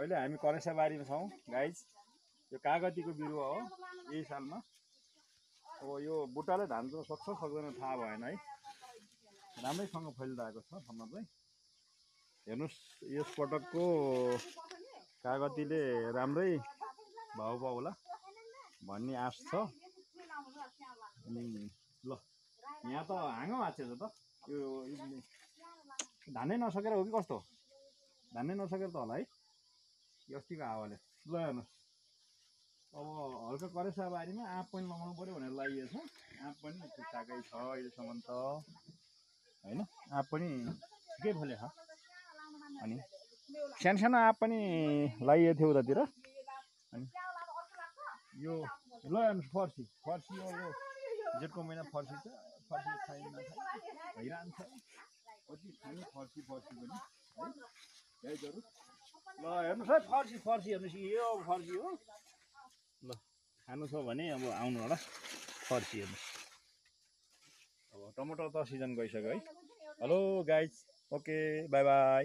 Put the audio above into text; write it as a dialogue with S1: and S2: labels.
S1: अहिले हामी करेसाबारीमा छौँ गाइज। यो कागतीको बिरुवा हो यही सालमा। अब यो बुट्टाले धान सक्छ सक्दैन थाहा भएन है, राम्रैसँग फैलिरहेको छ ठाउँमा चाहिँ। हेर्नुहोस् यस पटकको कागतीले राम्रै भाउ पाउला भन्ने आश छ। अनि ल यहाँ त हाँगो भाँचेछ त, यो धानै नसकेर हो कि कस्तो? धानै नसकेर त होला है अस्तिको हावाले। ल हेर्नुहोस् अब हल्का करेसाबारीमा आँप पनि लगाउनु पऱ्यो भनेर लागि छ। आँप पनि ठिकठाकै छ अहिलेसम्म त होइन, आँप पनि ठिकै फलेछ। अनि सानो सानो आँप पनि लगाइएको थियो उतातिर। अनि यो ल हेर्नुहोस् फर्सी फर्सी यो जेठको महिना फर्सी छ, फर्सी खाइ नखाइ भइरहन्छ। कति खाने फर्सी फर्सी पनि है गाईहरू। ल हेर्नुहोस् है फर्सी फर्सी हेर्नुहोस्, यो फर्सी हो। ल खानु छ भने अब आउनु होला फर्सी हेर्नुहोस्। अब टमाटर त सिजन गइसक्यो है। Hello guys, okay by by.